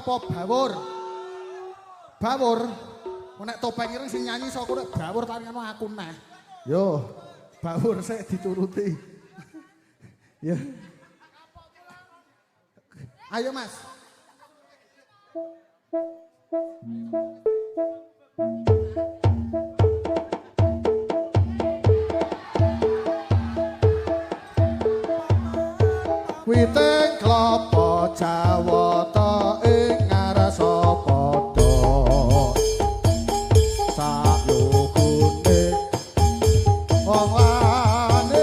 apa bawur? Bawur. Nek topeng ireng sing nyanyi saka nek bawur taringano aku neh. Yo, bawur sik dituruti. Ya. Ayo Mas. Witing klapa Jawata ing ngarsa padha sayogone wong wanita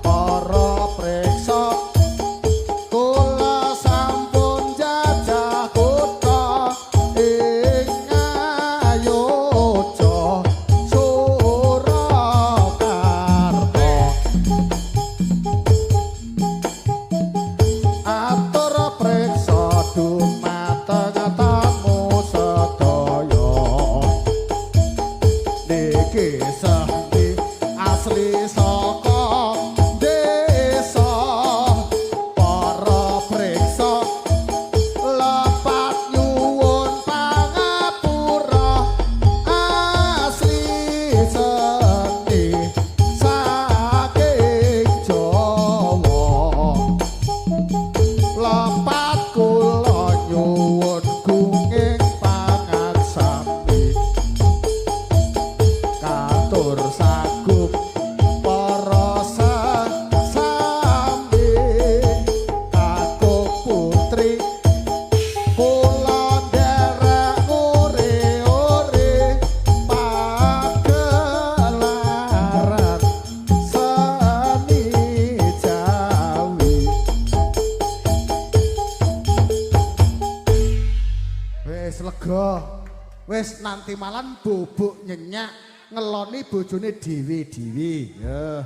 para preksa kula sampun jajah kutha ing Ngayogya Surakarta. Atur preksa dumateng tamu sedaya niki seni asli saka desa para preksa lepat nyuwun pangapura asli seni saking Jawa. Lepat kula nyuwun gunging pangaksami katur sagup para sesami kakung putri kula nderek ore-ore pagelaran seni Jawi. Wis lega. Wis nanti malam bubuk nyenyak ngeloni bojone dhewe-dhewe. Ya.